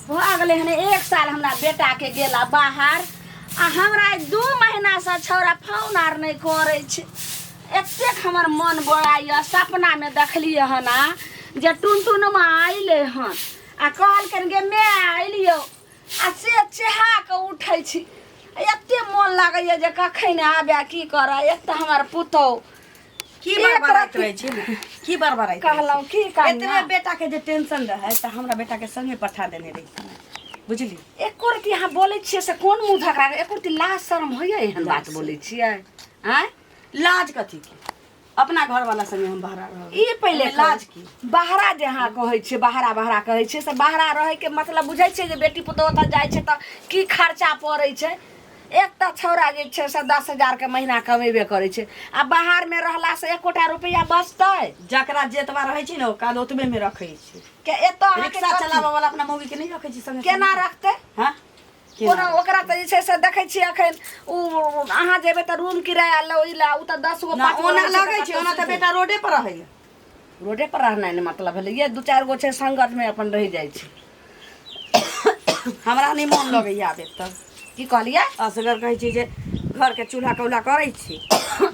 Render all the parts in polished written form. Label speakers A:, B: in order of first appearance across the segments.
A: भऽ गेलै हन एक साल हमरा बेटाके गेला बाहर आ हमरा 2 महीनासँ छौड़ा फोन आर नहि करै छै। एतेक हमर मन बड़ाइए। सपनामे देखलियै हन आ जे टुनटुनमा अयलै हन आ कहलकनि गे माय, अयलियौ आ से चेहा कऽ उठै छी। एते मोन लागैए जे कखन आबे, की करऽ। एक तऽ हमर पुतहु
B: की
A: एक
B: बड़बड़ाइत
A: रत्ती
B: रहै छी ने? की बड़बड़ाइत रहै
A: कहलहुँ
B: छी?
A: की कनिया?
B: एतबे बेटा के जे टेंशन रहै तऽ हमरा बेटा के संगे पठा देने रही, बुझली?
A: एको रत्ती अहाँ बोलै छियै से कोन मुँह धकरा एको रत्ती लाज शरम होइए? एहन बात बोलै छियै आँय?
B: लाज कथी के? अपना घर वाला संगे हम बहरा रहब।
A: ई पहिले
B: एहिमे लाज की?
A: बहरा जे अहाँ कहै छियै, बहरा बहरा कहै छियै, से बहरा रहैके मतलब बुझै छियै जे बेटी पुतोह ओतऽ जाइ छै तऽ की खर्चा पड़ै छै? एक तऽ छौड़ा जे छै से 10,000के महीना कमेबे करै छै आ बाहरमे रहलासँ एकोटा रुपैआ बचतै?
B: जकरा जेतबा रहै छै ने औकात, ओतबे में रखै छै।
A: के एतऽ अहाँके
B: रिक्शा
A: कथी?
B: चलाबऽ वाला अपना मौगी के नहि रखै छै संगे?
A: केना रखतै?
B: हाँ,
A: कोनो ओकरा तऽ जे छै से देखै छियै एखन उ अहाँ जेबै तऽ रूम किराया लौ, ई ला, उ तऽ 10 गो
B: ना
A: 5 गो
B: ओना
A: रहै छै तऽ
B: लगै छै
A: कतौ
B: ओना तऽ
A: सुतै।
B: बेटा रोडे पर रहैया।
A: रोडे पर रहनाइ नहि मतलब भेलै। ये दू चारि गो छै संगतमे, अपन रहि जाइ छै।
B: हमरा नहि मोन लगैया आब एतऽ।
A: की कहलियै?
B: असगर कहै छी जे घरके चूल्हा कौल्हा करै छी,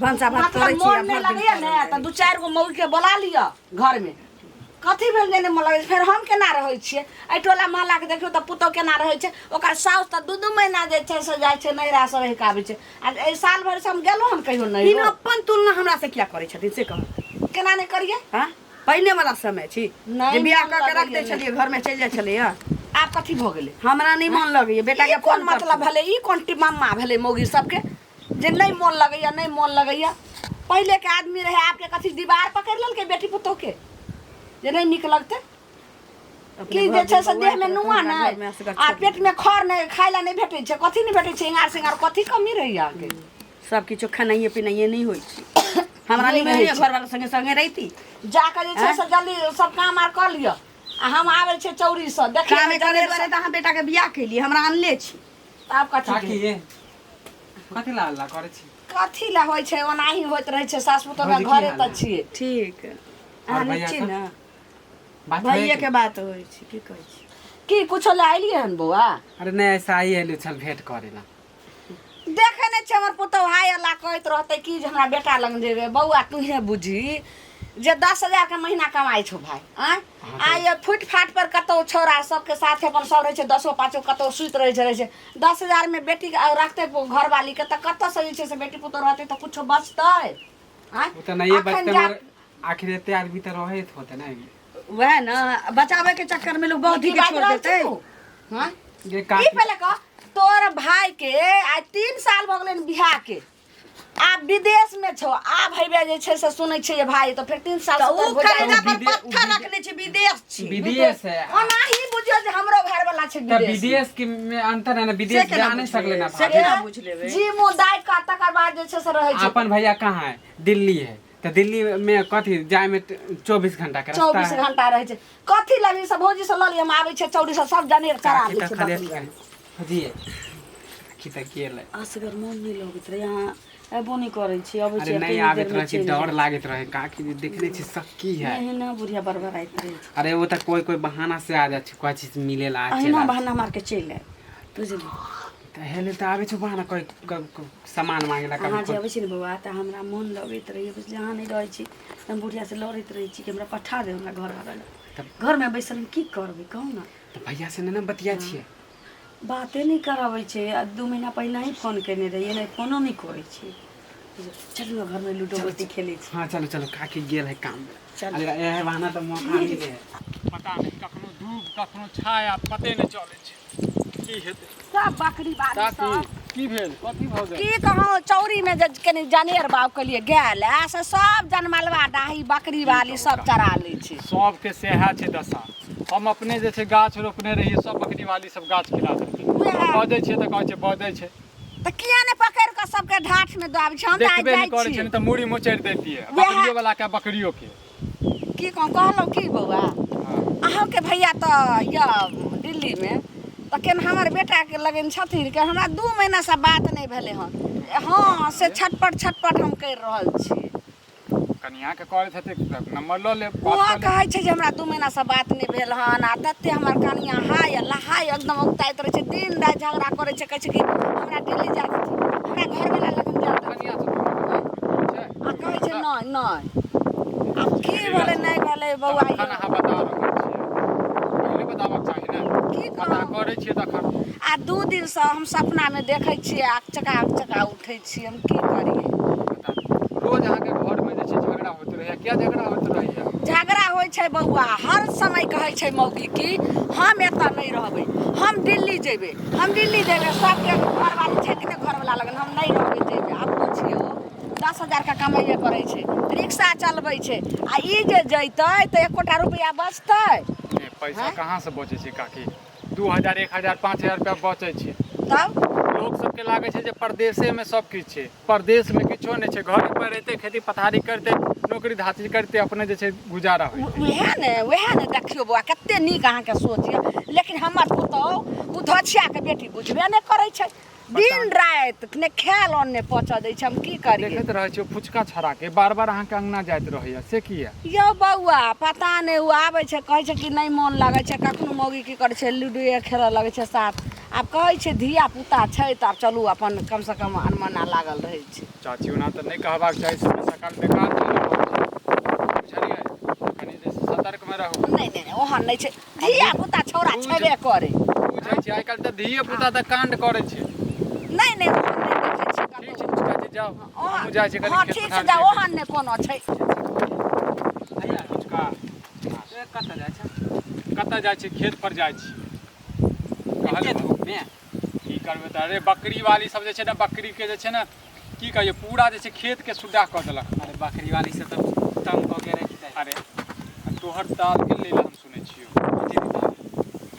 B: भनसा भात
A: मतलब
B: करै छी आ
A: मोन नहि
B: भरि दिन
A: लगैया ने
B: पड़ल
A: तऽ
B: रहै
A: दू चारि गो मौगीके बोला लिअ घरमे। कथी भेल जे नहि मोन लगै छै? फेर हम केना रहै छियै? एहि टोला मोहल्लाके देखियौ तऽ पुतहु केना रहै छै। ओकर साउस तऽ 2-2 महीना जे छै से जाइ छै नैहरा से, रहि कऽ आबै छै। आ एहि साल भरिसँ हम गेलहुँ हन कहियो
B: छी।
A: नहि।
B: अपन तुलना हमरा से किया करै छथिन से कहू।
A: केना नहि करियै?
B: हाँ, पहिने वाला समय छी
A: नहि
B: जे बियाह
A: मोन
B: कऽ के रख दै
A: लगैया।
B: छलियै, घरमे चलि जाइ छलैया।
A: आब कथी भऽ गेलै?
B: हमरा नहि मन लगैया बेटा
A: ई
B: के
A: कोन
B: फोन
A: मतलब भेलै? ई कोन टिमामा भेलै मौगी सबके जे नहि मोन लगैया, नहि मोन लगैया? पहिलेके आदमी रहै, आबके कथी दीवार पकड़ि लेलकै बेटी पुतोहके जे नहि नीक लगतै? की जे छै से देहमे नुआ नहि आ पेटमे खर नहि, खाय लए नहि भेटै छै, कथी नहि भेटै छै? इङ्गार सिंगार कथी कमी रहैया अहाँके?
B: सब किछु खेनाइए पिनाइए नहि होइ छै। हमरा
A: नहि
B: नहि
A: रहै
B: होइए
A: छै।
B: घरवाला संगे संगे रहिती।
A: जाकऽ जे छै से जल्दी सब काम आर कऽ लिअ आ हम आबै छियै चौरीसँ, देखियौ।
B: कामे करे दुआरे तऽ अहाँ बेटाके बियाह केलियै, हमरा अनले छी।
A: आब कथी
C: काकी
A: के?
C: ये कथी ला हल्ला करै छी?
A: कथी लए होइ छै? ओनाही होइत रहै छै। सास पुतोह
C: भौजी, की
A: घरे
C: हाल
A: तऽ
C: है?
A: छियै।
B: ठीक।
C: और
B: अहाँ नीक
C: भैया
B: छी
C: सब?
B: ने?
C: बात होइए
B: भैये
C: की?
B: के बात होइ छै, की कहै छी?
A: की कुछो लए अयलियै हन बौआ?
C: अरे नहि, ऐसा ही एलु छल भेंट करे ला।
A: देखै नहि छै हमर पुतहु हाय अल्लाह कहैत रहतै कि जे हमरा बेटा लग जेबै। बौआ, तूहे बुझही जे 10,000के महीना कमाइ छौ भाय, आँय, आ ये फुट फाट पर कतहु छौड़ा सबके साथे अपन सब रहै छै, दसो पाँचो कतहु सुति रहै छै, रहै छै। 10,000मे बेटीके रखतै घरवालीके तऽ कतऽसँ जे छै से बेटी पुतहु रहतै तऽ कुछो बचतै? आँय?
C: ओ तऽ नहिए
A: अखन
C: बचतै,
A: जा
C: मगर आखिर एते आदमी तऽ रहैत होते ने।
B: वएह ने, बचाबै के चक्कर में लोग बहुत
A: की
B: ही के
A: बाजि
B: छोड़
A: रहल
B: देतै।
A: छी तू? हाँ?
C: जे
A: ई
C: काकी
A: पहिले कह, तोर भाई के आइ 3 साल भऽ गेलै बियाह के, आब विदेश में छौ। आब हेबे जे छै से सुनै छियै जे भाई तऽ फेर 3 साल
B: तऽ
A: से
B: उ
A: तोर भोजाई
B: कलेजा पर पत्थर रखने छै, विदेश छी।
C: विदेश है।
A: ओनाही बुझियौ जे हमरो घर वाला छै
C: तऽ
A: विदेश में।
C: विदेश के में अंतर है ना, विदेश
B: से केना
C: जा नहीं
B: बुझबै?
C: सकले ना
B: से
C: भाभी।
B: केना बुझि लेबै?
A: जी मुँह दाबि कऽ तकर बाद जे छै से रहै छै।
C: अपन भैया कहाँ है? दिल्ली है। तऽ दिल्ली में कथी जाय में 24 घंटा के रास्ता
A: 24
C: है।
A: घंटा रहै छै। कथी लगी से भौजी से लऽ लिअ, हम आबै छै चौरी से, सब जनेर चढ़ा
C: काकी
A: दै
C: तऽ
A: छै
C: खाली
A: बकरी।
C: जी काकी तऽ गेल है।
B: असगर मोन नहि लगैत रहै। अहाँ अयबो नहि करै छी, अबै
C: अरे
B: छी
C: नहीं
B: कनी
C: आबैत
B: देरमे
C: रहै छी,
B: चलि
C: डर
B: जाइ।
C: लागैत रहे काकी जे देखने छी सक्की है।
B: एहिना बुढ़िया बड़बड़ाइत रहै छै।
C: अरे वो तऽ कोई कोई बहाना से आ जाइ छै, कहै छी मिले ला आ चलि
B: अहिना
C: आ।
B: बहाना मार के चलि आयब, बुझली?
C: तऽ हेले तऽ आबै छौ बहाना, कोई सामान मांगे ला
B: अहाँ
C: कभी
B: जे अबै छी ने बौआ तऽ हमरा मोन लगैत रहैए, बुझलियै? अहाँ नहि रहै छी तऽ हम बुढ़ियासँ लड़ैत रहै छी कि हमरा पठा दे, हमरा घर आबै लए। घरमे बैसल हम की करबै, कहू ने?
C: तऽ भैया से नहि ने बतिया छियै?
B: बाते नहि कराबै छै। आ 2 महीना पहिने ही फोन केने रहियै ने, फोनो नहि करै छै। चलू ने, घरमे लूडो गोटी खेलै छी।
C: हाँ, चलो चलो, काकी गेल है काम।
B: चल।
C: अरे यह बहाना तऽ मौका मिले है।
D: पता नहि, कखनो धूप कखनो छाया, पते नहि चलै छै की हेतै।
A: सब बकरी बाली
D: काकी
A: सब।
D: की भेल? कथी भऽ गेल?
A: की कहूँ, चौरी में जे कनि जनेर बाग केलिए गाय लए, से सब जनमलवा डाही बकरी वाली सब चरा लै छै।
D: सबके सएह छै दशा। हम अपने जे छै गाछ रोपने रहियै, सब बकरी वाली सब गाछ खिला देलकै।
A: उएह।
D: बजै छियै तऽ कहै छै बजै छै।
A: तऽ किया ने पकड़ि कऽ सबके ढाठ में दऽ आबै छै? हम तऽ आइ
D: देखबे
A: जाइ
D: नहि करै छै
A: छी।
D: ने तऽ मूड़ी मोचड़ि दैतियै
A: उएह।
D: बकरियो वाला के, बकरियो के।
A: की कहूँ, कहलहुँ की बौआ, अहूँके भैया तऽ यऽ दिल्लीमे, तऽ केन हमर बेटाके लगन छथिन के हमरा 2 महीनासँ बात नहि भेलै हन। हँ, से छटपट छटपट हम करि रहल छी।
D: कनियाके करैत हेतै तऽ नंबर लऽ लेब, बात
A: ओहो
D: कऽ लेब।
A: कहै छै जे हमरा 2 महीनासँ बात नहि भेल हन आ तते हमर कनिया हाय अल्लाह हाय। हरदम औगताइत रहै छै, दिन राति झगड़ा करै छै, कहै छै कि हमरा दिल्ली जाय के छै, हमरा घरवला लगन जाय के छै।
D: कनिया से छै।
A: आ कहै छै नहि नहि। आब की भेलै नहि भेलै बौआ
D: तखन
A: यौ?
D: अहाँ बता रहल छियै, पहिले बताबक चाही ने।
A: की
D: पता
A: कहू?
D: करै छियै तखन।
A: आ 2 दिनसँ हम सपनामे देखै छियै, अकचका अकचका उठै छियै। हम की करियै?
D: बता, रोज अहाँके घरमे जे छै झगड़ा होइत रहैया? किया झगड़ा होइत रहैया?
A: झगड़ा होइ छै बौआ, हर समय कहै छै मौगी कि हम एतऽ नहि रहबै, हम दिल्ली जेबै, हम दिल्ली जेबै। सबके घरवाली छै कि नहि घरवला लगन, हम नहि रहबै, जेबै। आब पुछियौ, 10,000के कमाइए करै छै, रिक्शा चलबै छै, आ ई जे जैतै तऽ एकोटा रुपैआ बचतै?
D: नहि, पैसा कहाँ से बचै छै काकी? 2000, 1000, 5000 रुपया बचै छै।
A: तब
D: लोक सबके लागै छै जे परदेशेमे सब किछु छै। परदेशमे किछो नहि छै। घरे पर रहिते, खेती पथारी करते, नौकरी धाती करते, अपने जे छै गुजारा होइ।
A: उएह ने, देखियौ बौआ, कते नीक अहाँके सोच यऽ, लेकिन हमर पुतहु ओ धोछियाके बेटी बुझबे नहि करै छै। दिन राति ने खायल अन्न नहि पचऽ दै छै। हम की करियै?
D: देखैत रहै छियै, फुचका छड़ाके बार बार अहाँके अंगना जाइत रहैया, से किया?
A: यौ बौआ, पता नहि। ओ आबै छै, कहै छै कि नहि मोन लागै छै। कखनो मौगी की करै छै, लूडोए खेलऽ लगै छै साथ। आब कहै छै धिया पुता छै तऽ आब चलू अपन कमसँ कम अनमना लागल रहै छै।
D: चाची, ओना तऽ नहि कहबाक चाही, समय सकाल बेकार चलि रहल छै, बुझलियै? कनि जे छै सतर्कमे रहू।
A: नहि नहि नहि, ओहन नहि छै। धिया पुता छौड़ा छेबे करै।
D: बुझै छियै, आइ काल्हि तऽ धिये पुता तऽ काण्ड करै छै।
A: नहि नहि, ओहन नहि देखै छियै
D: ठीक
A: कतहु।
D: छै चाची, जाउ। हमहूँ जाइ छी कनि खेत
A: ठीक छै।
D: पथार
A: जाउ।
D: देखै।
A: ओहन नहि कोनो छै।
C: हैया।
D: फुचका।
C: ए, कतऽ जाइ छै?
D: कतऽ जाइ छी? खेत पर जाइ छी।
C: एते
D: कहलियौ।
C: धूपमे?
D: की करबै तऽ? अरे, बकरी वाली सब जे छै ने, बकरी के जे छै ने, की कहियै, पूरा जे छै खेत के सुड्डा कऽ देलक।
C: अरे, बकरी वाली से तऽ तंग कऽ के राखि दै।
D: अरे, आ तोहर ताल के लेल हम सुनै छियौ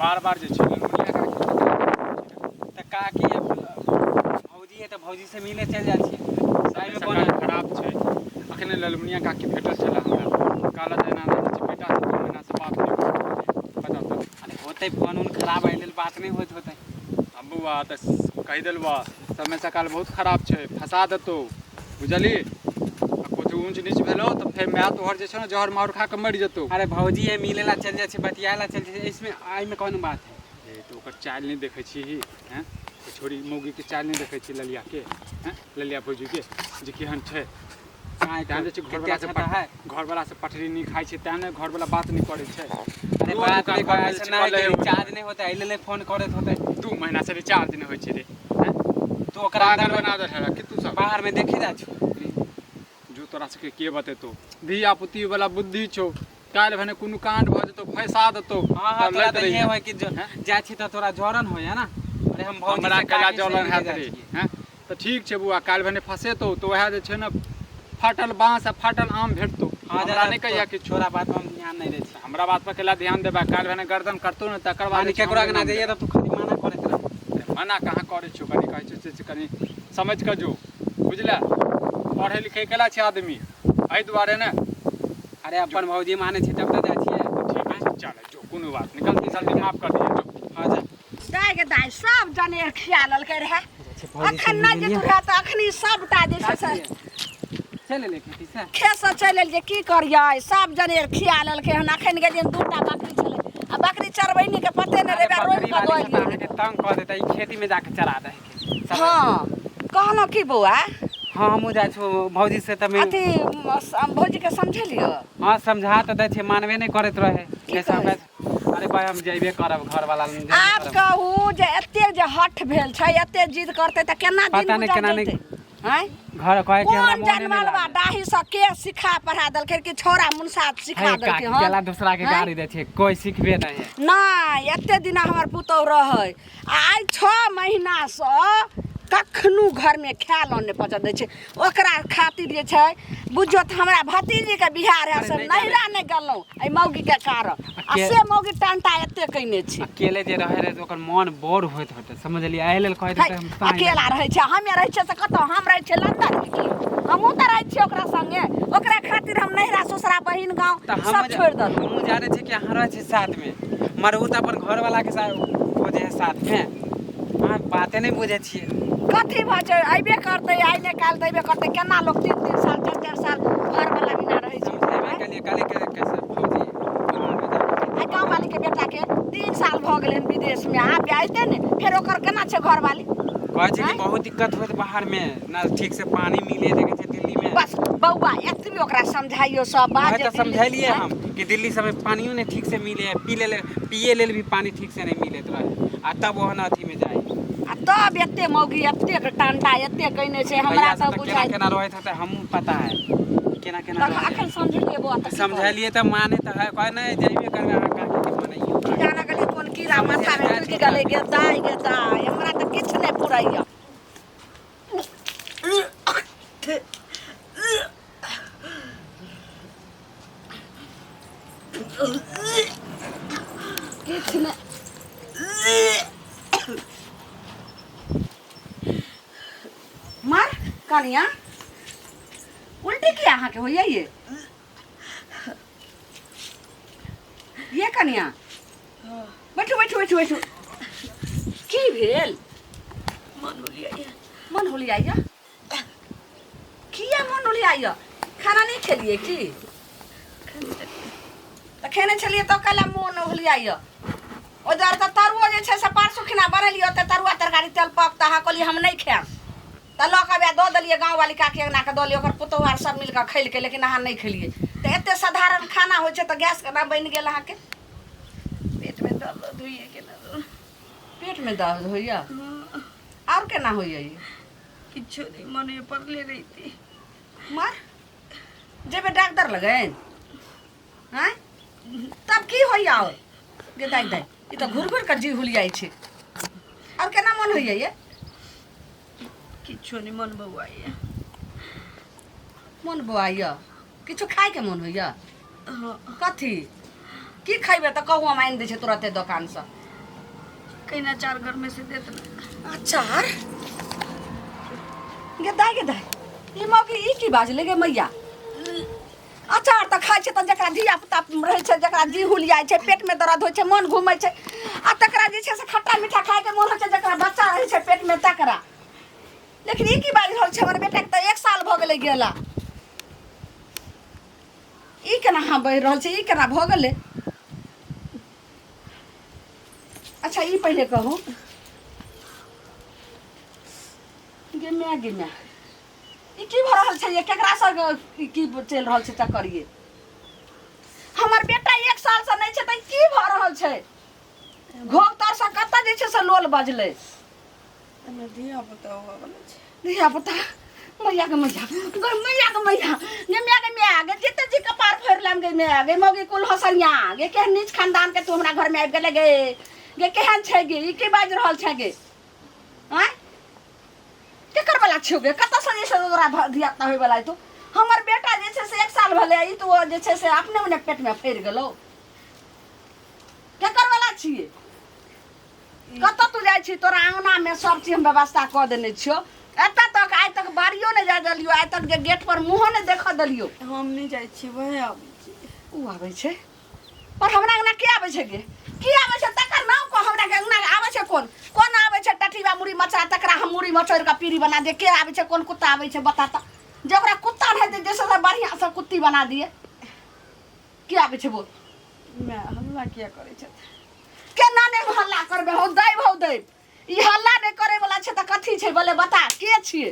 D: बार बार जे छै ललमुनिया काकी।
C: तऽ काकी या भौजी है तऽ भौजी से मिले चलि जाइ छियै।
D: समय
C: एहिमे
D: सकाल
C: कोन
D: खराब छै। अखने ललमुनिया काकी भेटल छलै हमरा। कहलक एना एना जे छै बेटा से 2 महीना से बात नहि भऽ रहल छै। बताउ तऽ।
C: अरे, होतै फोन उन खराब, एहि लेल बात नहि होइत होतै।
D: आ बौआ, तऽ कहि देलबा, समय सकाल बहुत खराब छै, फंसा देतौ, बुझलही? आ कुछ ऊँच नीच भेलौ तऽ फेर माय तोहर जे छै ने जहर मार खा कऽ मरि जेतौ।
C: अरे, भौजी है, मिले ला चल जाइ छै, बतियाए ला चल जाइ छै, इसमें एहिमे कोन बात है?
D: ए, तऽ ओकर चालि नहि देखै छिही? हैं, ओ छोरी मौगीके चालि नहि देखै छी, ललियाके? हैं, ललिया भौजीके जे केहन छै?
C: काय
D: तें जे छै
C: कते
D: घरवला से
C: अच्छा तऽ है।
D: घरवला से पटरी नहि खाइ छै, तें ने घरवला बात नहि करै छै।
C: अरे,
D: रोज
C: बात
D: ओकरा
C: नहि
D: घरमे
C: करै
D: जे
C: छै,
D: छै
C: नहि
D: कले
C: रिचार्ज नहि होतै, एहि लेल फोन करैत होतै।
D: 2 महीना से रिचार्ज नहि होइ छै रे, हैं?
C: तू ओकरा
D: पागल
C: अंदर
D: बना दे कि तू सब।
C: बाहर में देखे जा छु।
D: जो, तोरा सबके के बतेतौ? धिया पुती वाला बुद्धि छौ। काल्हि भने कोनो कांड भऽ जेतौ, फैसा देतौ।
C: हाँ,
D: तब
C: तोरा
D: लैत
C: तऽ
D: रहिहे।
C: इहे होय कि जाइ छी तऽ तोरा जलन होय है ना। अरे, हम भौजी
D: हमरा
C: से
D: केला
C: काकी से
D: जलन
C: मिले
D: हैत
C: जाइ
D: रे?
C: छियै।
D: हैं, तऽ ठीक छै बौआ। काल्हि भने फसेतौ तऽ वएह जे छै ने फाटल बाँस आ फाटल आम भेटतौ।
C: हाँ।
D: हमरा नहि कहिया किछु।
C: तोरा बात पर हम ध्यान नहि दै छी।
D: हमरा बात पर केला ध्यान देबा? काल्हि भने गर्दन करतौ ने, तकर बाद
C: माने
D: जे छै
C: केकरो
D: हमरे
C: अंगना
D: नाम
C: जाइए
D: देबा।
C: तऽ तू खाली मना करैत रह।
D: मना कहाँ करै छियौ? कनि कहै छियौ से कनि समझि कऽ जो, बुझले? पढ़ै लिखै केला छै आदमी, एहि दुआरे ने।
C: अरे, अपन भौजी मानै छै तब तऽ जाइ छियै।
D: ठीक छै, चल जो, कोनो बात नहि। गलती सलती माफ कर दिए, जो।
C: हाँ, जा।
A: दाय के दाय, सब जनेर खिया लेलकै रहे। अखन नहि जेतू रहे तऽ अखनी सबटा जे छै से
C: चलि एलै खेती से?
A: खेत से चलि एलियै। की करियै, सब जनेर खिया लेलकै हन। अखन गेलियै, दूटा बकरी छलै आ बकरी चरबैनी के पते नहि
C: अरे,
A: रहै, रोपि
C: बकरी
A: कऽ
C: वाली
A: दऽ
C: सब तऽ
A: एलियै।
C: अहाँके तंग कऽ देतै। ई खेती में जाके चरा दै है।
A: हँ, कहलहुँ की बौआ?
C: हाँ, हमहूँ जाइ छी भौजी से तऽ
A: अथी भौजीके समझेलियै?
C: हाँ, समझा तऽ दै छियै, मानबे नहि करैत रहे।
A: की
C: कैसे
A: कहै?
C: अरे भाई, हम जैबे करब, घर वाला लग जैबे
A: आब
C: करब।
A: कहू जे एते जे हठ भेल छै, एते जिद करतै तऽ केना दिन
C: पता नहि
A: गुजर
C: केना नहि-
A: जेतै? आँय?
C: घर कहे कि हमरा
A: कोन
C: मोने नहि
A: जनमलबा
C: लागै।
A: डाही से के सिखा पढ़ा देलकै कि छौड़ा मुनसा सिखा
C: हे
A: देलकै?
C: काकी,
A: हन
C: केला दूसरा के
A: आँय?
C: गाड़ी दै छै, कोई सिखबे नहीं है।
A: नहि, एते दिना हमर पुतहु रहै आ आइ 6 महीनासँ कखनो घरमे खायल नहि पचऽ दै छै। ओकरा खातिर जे छै, बुझियौ तऽ हमरा भतीजीके बियाह रहै
C: अरे
A: से
C: नहि जानै।
A: नैहरा नहि गेलहुँ एहि मौगीके कारण। आ से मौगी टंटा एते कयने छै।
C: अकेले जे रहे रहे तऽ ओकर मन बोर होइत होतै, समझलियै? एहि लेल कहैत
A: है,
C: होतै हम साँझ
A: अकेला रहै छै। हमे रहै छियै से कतऽ हम रहै छियै लंदनमे की? हमहूँ तऽ रहै छियै ओकरा संगे। ओकरा खातिर हम नैहरा ससुरा बहिन गाँव
C: तऽ हम
A: सब छोड़ि देलहुँ।
C: हमहूँ जानै छियै कि अहाँ रहै छी साथमे, मगर ओ तऽ अपन घरवाला के साथ खोजे है साथमे। अहाँ बाते नहि बुझै छियै।
A: कथी भऽ छै? अयबे करतै, आइ ने काल्हि तऽ अयबे करतै। केना लोक 3-3 साल, 4-4 साल घरवला बिना रहै छै?
C: समझेबे केलियै, कहलियै कैसे भौजी आबै जाबै।
A: आ गाँववालीके बेटाके 3 साल भऽ भऽ गेलै हन विदेशमे, आब अयतै ने फेर ओकर केना छै घरवाली?
C: कहै छै कि बहुत दिक्कत होइत बाहर में, ना ठीक से पानी मिले, देखे छै दिल्ली में।
A: बस बौआ एतबी ओकरा समझाइयो सब बात।
C: वएह तऽ समझेलियै हम कि दिल्ली सबमे पानियो नहि ठीक से मिले है, पी लेल पिए लेल भी पानी ठीक से नहीं मिलैत रहे, आ तब ओहन अथी में जाए।
A: आ तब एते मौगी एतेक टांडा एते कयने छै, हमरा
C: भैया
A: तऽ
C: सब तऽ केना
A: बुझाइ
C: केना रहैत हेतै हमहूँ पता है केना केना
A: तब
C: रहै।
A: अखन समझेलियै बौआ तऽ की
C: समझेलियै तऽ माने तऽ है, कहै नहि जइबे करबै अहाँ काकी के मनैयौ।
A: करबै? जाना गेलियै कोन कीड़ा माथामे टुकि गेलै। गे दाइ, गे दाइ, हमरा तऽ किछु नहि पुरैया। किछु नहि मार। कनिया, उल्टी किया अहाँके होइया? ये कनिया, बैठू बैठू बैठू बैठू। की भेल?
B: मन होलिया।
A: मन होलिया? किया मन होलिया? खाना नहि खेलियै की? तऽ खेने छलियै तऽ कैला मोन होलिया? ओहि दुआरे तऽ तरुओ जे छै से परसू खिना बनेलियै, ओते तरुआ तरकारी तेल पक तऽ अहाँ कहलियै हम नहि खायब, तऽ लऽ कऽ दऽ देलियै गाँववाली काकी अङ्गनाके दऽ देलियै, ओकर पुतहु आर सब मिल कऽ खेलकै, लेकिन अहाँ नहि खेलियै। तऽ एते साधारण खाना होइ छै तऽ गैस केना बनि गेल अहाँके?
B: पेटमे दर्द होइए केना।
A: पेटमे दर्द होइया? आओर केना होइया ई?
B: किछो नहि, मन पड़ले रहिते।
A: मार, जेबै डॉक्टर लगन? आँय, तब की होइया आओर? गे दाइ दाइ, ई तऽ घुर घुर कऽ जी हुलियाइ छै। आओर केना मन होइया ये?
B: किछो नहि, मन बौआइए।
A: मन बौआइया? किछु खायके मन होइया?
B: हँ।
A: कथी की खैबै तऽ कहू, हम आनि दै छियै तुरते दोकानसँ।
B: कहिना चार घर में से देत ने।
A: अचार? गे दाइ, गे दाइ, ई मौगी ई की बाजलै गे मैया? अचार तऽ खाइ छै तऽ जकरा धिया पुता रहै छै, जकरा जी हुलियाइ छै, पेटमे दर्द होइ छै, मन घूमै छै, आ तकरा जे छै से खट्टा मीठा खायके मोन होइ छै, जकरा बच्चा रहै छै पेटमे तकरा। लेकिन ई की बाजि रहल छै? हमर बेटाके तऽ एक साल भऽ गेलै गेला, ई केना अहाँ बढ़ि रहल छै? ई केना भऽ गेलै? अच्छा, ई पहिले कहू गे माय, गे माय, ई की भऽ रहल छै? ये केकरा संग ई की चलि रहल छै चक्कर? ये हमर बेटा एक साल से नहि छै तऽ ई की भऽ रहल छै? घोघ तर से कतऽ जे छै से लोल बजलै?
B: हमरा धिया पुता हुआ वाला छै।
A: धिया पुता? मैया के मैया गे, मैया के मैया गे, मैया के मैया गे, जिते जी कपार फोड़ि लेम गे मैया गे। मौगी कुल हसनिया गे, केहन नीच खानदान के तू हमरा घर में आबि गेले गे। गे केहन छै गे? ई की बाजि रहल छै गे? आँय, केकर वाला छियौ गे? कतऽ से जे छै तोरा धिया पुता होय वाला? तू हमर बेटा जे छै से एक साल भेलै, ई तो जे छै से अपने मने पेट में फड़ि गेलौ। केकर वाला छियै? कतऽ तू जाइ छी? तोरा अङ्गनामे सब चीज हम व्यवस्था कऽ देने छियौ। एतऽ तक आइ तक बाड़ियो नहि जाय देलियौ, आइ तक जे गेट पर मुँहो नहि देखऽ देलियौ।
B: हम नहि जाइ छी, वएह आबै छै।
A: ओ आबै छै? पर हमरा अङ्गना के आबै छै गे? की आबै छै तकर नाम कह हमरा के। अङ्गना आबै छै कोन कोन आबै छै? टठीबा मुड़ी मचरा, तकरा हम मुड़ी मचोड़ि कऽ पीरी बना दिए। के आबै छै? कोन कुत्ता आबै छै बता तऽ, जे ओकरा कुत्ता रहै जे से बढ़िआँ से कुत्ती बना दिए। के आबै छै बोल?
B: माय, हल्ला किया करै छथि?
A: केना नहि हल्ला करबै? हौ दैब, हौ दैब, ई हल्ला नहि करे वाला छै तऽ कथी छै? बोले, बता के छियै?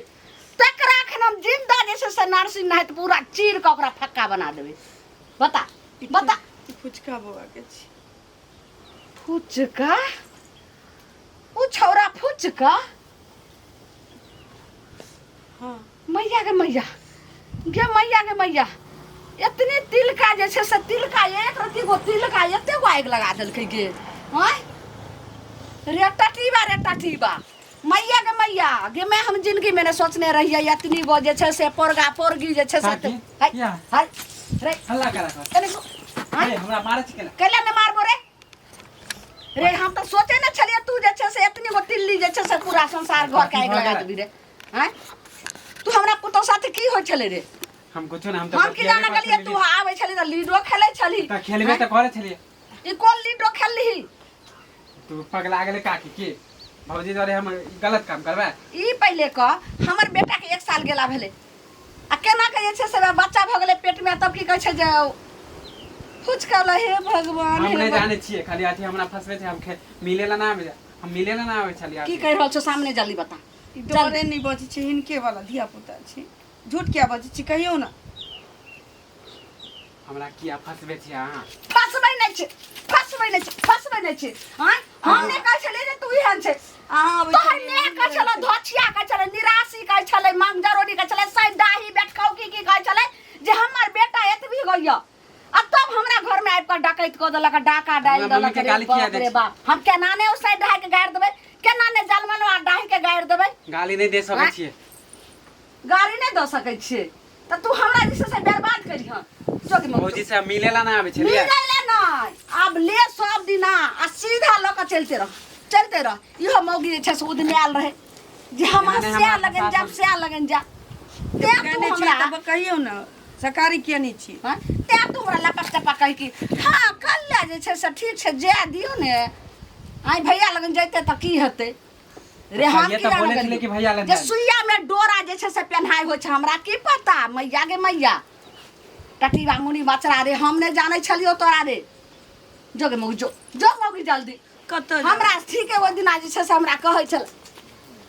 A: तकरा एखन हम जिंदा जे छै से नर्सिंग नाहित पूरा चीर कऽ ओकरा फक्का बना देबै। बता, बता।
B: ई फुचका बौआ के छी।
A: फुचका? उ छौरा फुचका?
B: हाँ।
A: मैया गे मैया गे, मैया गे मैया, एतने तिलका जे छै से तिलका एक रत्ती गो तिलका एते गो आगि लगा देलकै गे। आँय रे टटीबा, रे टटीबा, मैया गे मैया गे, मैं हम जिंदगी में ने सोचने रहियै एतनी गो जे छै से पोरगा पोरगी जे छै से।
C: काकी,
A: हाय,
C: किया?
A: हाय रे।
C: हल्ला करा कर।
A: कने आँय?
C: अरे हमरा मारै छै केना?
A: कैला ने मारबो रे? रे हम तऽ सोचे ने छलियै तू जे छै से एतनी गो तिल्ली जे छै से पूरा संसार घर के आगि लगा देबी रे। आँय, तू हमरा पुतोह साथे की होइ छलै रे?
C: हम कुछो ना, हम तऽ
A: हम की जाना
C: बतियाबे
A: गेलियै
C: करै
A: तू
C: छलियै।
A: आबै छली तऽ लीडो खेलै छली।
C: तऽ खेलबे तऽ करै छलियै।
A: ई कोन लीडो खेलली?
C: तू पगला गेलै काकी की? भौजी दुआरे हम ई गलत काम करबै?
A: ई पहिले कह, हमर बेटा के एक साल गेला भेलै आ केना के जे छै से बच्चा भऽ गेलै पेटमे, तब की कहै छै जे फुचकल हे भगवान
C: हम
A: हे
C: नहि
A: भगवान।
C: जानै छियै खाली अथी हमरा फसबै छै हम मिले ला ना आबै हम मिले ला ना आबै छलियै
A: की कहि रहल छौ सामने जल्दी बता
B: ई डरे नहि बचै छै हिनके वाला धिया पुता छै झूठ किया बजै छी कहियौ ने
C: हमरा किया फसबै छियै अहाँ
A: फसबै नहि छै फसबै नहि छै फसबै नहि छै आँय हम नहि कहै छलियै जे तू एहन छै
B: अहाँ अबै
A: तोहर
B: छलियै,
A: माय कहै छलै धोछिया कहै छलै निराशी कहै छलै मांगजरोनी कहै छलै सैडाही बेटखौकी की कहै छलै जे हमर बेटा एतबी गइया आ तब हमरा घर में आबि कऽ डकैत कऽ देलक डाका डालि
C: हमरा मम्मी
A: देलक
C: के
A: रे
C: गाली किया
A: बाप
C: दै
A: रे
C: छी?
A: बाप हम केना ने ओ सैडाही के गारि देबै केना ने जलमनवा डाही के गारि देबै
C: गाली नहि दे सकै
A: आँय?
C: छियै
A: गाड़ी नहि दऽ सकै छियै तऽ तू हमरा जे छै से बर्बाद करिहऽ जोगी मौगी
C: भौजी से मिले ला ना आबै छलियै
A: मिलै ले नहि आब ले सब दिना आ सीधा लऽ कऽ चलिते रह चलिते रह इहो मौगी जे छै से उदनायल रहै जे हम
C: नहि,
A: सएह
C: हमरा
A: लगन जायब सएह लगन जायब तें तू
B: कहने छियै
A: हमरा
B: तऽ कहियौ ने सकारी किया नहि छी
A: हँ? तें तू हमरा लपक टपक कहि कि हँ कल जे छै से ठीक छै जाय दियौ ने आइ भैया लगन जैते तऽ की हेतै रे हम
C: भैया
A: की
C: तऽ
A: जाने
C: बोलै छलै
A: गेलियै
C: कि भैया लग
A: जे
C: जाय।
A: सुइया में डोरा जे छै से पेन्हाइ होइ छै हमरा की पता मैया गे मैया टटीबा मुनी बचरा रे हम नहि जानै छलियौ तोरा रे जो गे मौगी जो जो मौगी जल्दी
B: कतऽ जाउ?
A: हमरा ठीके ओहि दिना जे छै से हमरा कहै छल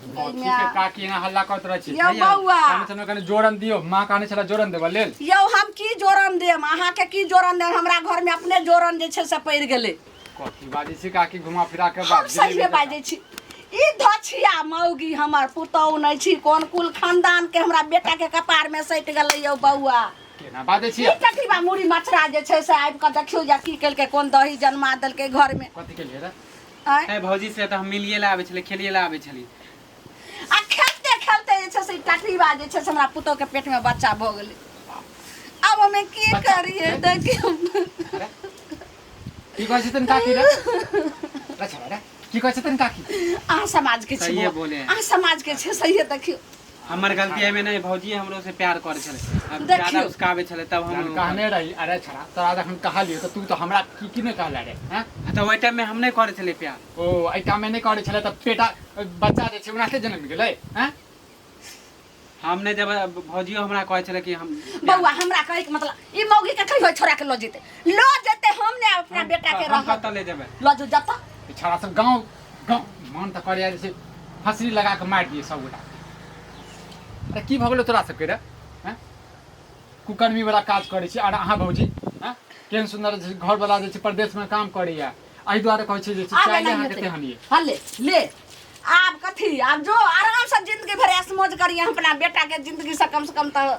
D: ठीक है काकी एना हल्ला करैत रहै छी
A: यौ बौआ
D: कहने छलहुँ कनि जोरन दियौ माँ कहने छलै जोरन देबऽ लेल
A: यौ हम की जोरन देम अहाँके की जोरन देम हमरा घरमे अपने जोरन जे छै से पड़ि गेलै
D: कथी बाजै छी काकी घुमा फिरा के
A: हम
D: बात
A: सहिए बाजै छी ई धछिया मौगी हमर पुतहु नहि छी कोन कुल खानदान के हमरा बेटा के कपार में सटि गेलै यौ बौआ
D: केना बाजै छी
A: ई टटीबा मुड़ी मछरा जे छै से आबि कऽ देखियौ जे की केलकै कोन दही जन्मा देलकै घर में
D: कथी केलियै रे
A: आँय?
C: ए भौजी से तऽ हम मिलिए ला आबै छलियै खेलिए ला आबै छलियै
A: आ खेलते खेलते जे छै से ई टटीबा जे छै से हमरा पुतहु के पेट में बच्चा भऽ गेलै आब हमे की करियै देखियौ
D: अरे की कहै छथिन काकी रे रे छौड़ा रे की कहै छथिन काकी
A: अहाँ समाज के छी
C: सहिए
A: बौआ।
C: बोले हैं।
A: अहाँ समाज के छी सहिए देखियौ
C: हमर गलती एहिमे नहि भौजी हमरो से प्यार करै छलै अब
A: देखियौ।
C: ज्यादा उसकाबै छलै तब
D: जहन
C: हम
D: कहने रही अरे छौड़ा तोरा जखन कहलियौ तऽ तू तऽ हमरा की की नहि कहले रे हैं
C: तऽ ओहि टाइममे हम नहि करै छलियै प्यार
D: ओ एहि टाइममे नहि करै छलै तऽ पेटा बच्चा जे छै ओनाहिते जनमि गेलै हैं
C: हम नहि जब भौजियो हमरा कहै छलै कि हम
A: बौआ हमरा कहै के मतलब ई मौगी के कहियो छोड़ा के लऽ जेतै लऽ जेतै हम ने अपना बेटा के
C: हम
A: रहब
C: कतऽ ले जेबै
A: लऽ जो जतऽ
D: ई छौड़ा सब गाँव गाँव मन तऽ करैया जे छै फसरी लगा कऽ मारि दिए सब गोटा अरे की भऽ गेलौ तोरा सबके रे हैं कुकर्मी वाला काज करै छी आर अहाँ भौजी हैं केहन सुन्दर जे छै घरवला जे छै परदेशमे काम करैया एहि दुआरे कहै छी जे छै
A: आब
D: चाय
A: एना
D: अहाँके
A: हेतै
D: तेहन ये
A: हले ले आब कथी आब जो आराम से जिंदगी भर ऐश मौज करिए अपना बेटा के जिंदगी से कम से कम तऽ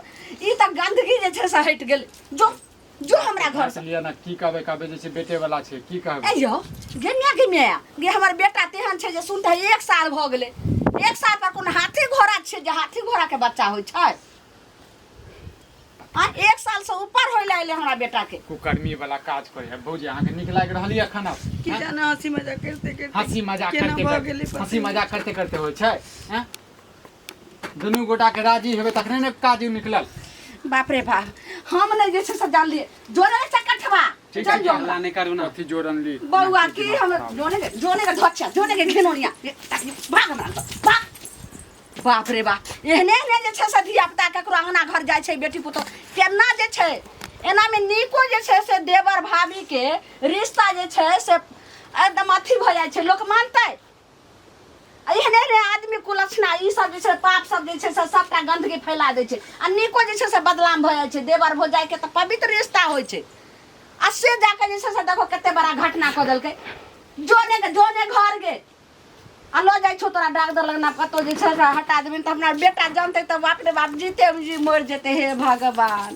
A: ई तऽ गंदगी जे छै से हटि गेल जो जो हमरा घर से
D: लिअ ने की कहबै कहबै जे छै बेटे वाला छै की कहबै
A: ए यौ गे मिया गे मिया गे हमर बेटा तेहन छै जे सुनते एक साल भऽ गेलै एक साल पर कोनो हाथी घोड़ा छै जे हाथी घोड़ा के बच्चा होइ छै आ एक साल से ऊपर होय ला एलै हमरा बेटा के
D: कुकर्मी वाला काज करे है भौजी अहाँके नीक लागि रहल यऽ एखन आब
B: की
D: हैं?
B: जाने हंसी मजाक करते करते
D: हंसी मजाक
B: केना
D: करते
B: भऽ
D: करते
B: गेलै पता
D: हंसी
B: नहि।
D: मजाक करते करते होइ छै हैं? दुनू गोटा के राजी हेबै तखने ने काज निकलल
A: बाप रे बाप हम नहि जे छै से जानलियै जोड़े ने चकठवा
D: ठीक
A: चल
D: है,
A: जो
C: हल्ला नहि करू ना
D: कथी जोड़न ली
A: बौआ की हम जोने के जोने के धोछा जोने के घिनौनिया भाग हमरा लग, भाग बाप रे बाप एहने एहने जे छै से धियापुता ककरो अङ्गना घर जाइ छै बेटी पुतोह केना जे छै एनामे नीको जे छै से देवर भाभीके रिश्ता जे छै से एकदम अथी भऽ जाइ छै लोक मानतै आ एहने एहने आदमी कुलक्षणा ई सब जे छै पाप सब जे छै से सबटा गन्दगी फैला दै छै आ नीको जे छै से बदनाम भऽ जाइ छै देवर भौजाइके तऽ पवित्र रिश्ता होइ छै आ से जाके जे छै से देखो कते बड़ा घटना कऽ देलकै जोने के जोने घर गे आ लऽ जाइ छौ तोरा डाकदर लग ना कतौ जे छै से हटा देबनि तऽ हमरा बेटा जानतै तऽ बाप रे बाप जीते जी मरि जेतै हे भगवान।